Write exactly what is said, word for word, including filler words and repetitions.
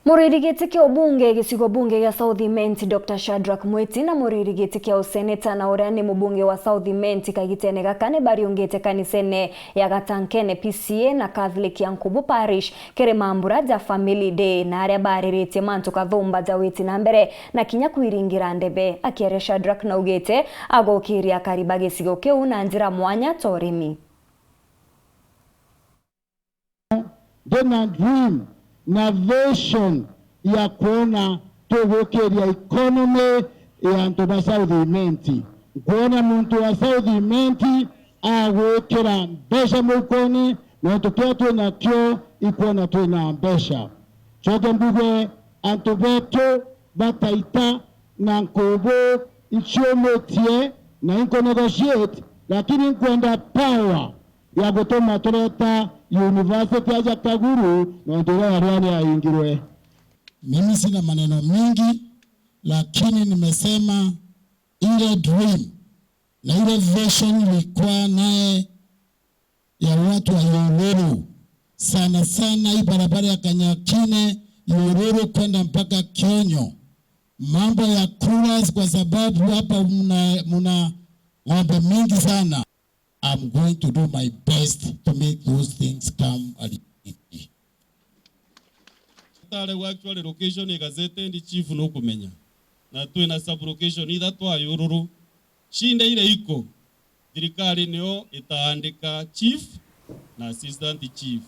Muririgiti kia ubunge gicigo bunge gia South Imenti, Doctor Shadrack Mwiti, na muririgiti kia useneta na uria ni mubunge wa South Imenti kagitene gaka ni bariungite kanisene ya Gatankene P C A na Catholic ya Nkubu Parish kiri mambura ja Family Day, na aria bariritie mantu kathumba ja witi na mbere na kinya kwiringira ndebe. Akiaria Shadrack naugite agukiria akari ba gicigo kiu na njira mwanya ta urimi. Ndina dream na vision ya kwona tugukiria economy ya antu ba South Imenti. Nkwona muntu wa South Imenti agwikira mbeca mukoni, nontu kiria twinakio ikwona twina mbeca. Coke mbuge antu betu ba Taita na Nkubu nciumitie na inkunegotiate, lakini nkwenda power ya gutuma tureta university aja Kaguru, nontu iria ya Rwani yaingirwe. Mimi sina maneno mingi, lakini nimesema ile dream na ile vision nilikuwa naye ya watu wa Nyahururu, sana sana hii barabara ya Kanyakine, Nyahururu kwenda mpaka Kionyo. Mambo ya coolers, kwa sababu hapa mna, mna ng'ombe mingi sana. I'm going to do my best to make those things come reality. Tare actually location i gazetted, chief nukumenya. Na twina sub location ithatu a Nyahururu. Shinda iria iko, thirikari nio itaandika chief na assistant chief.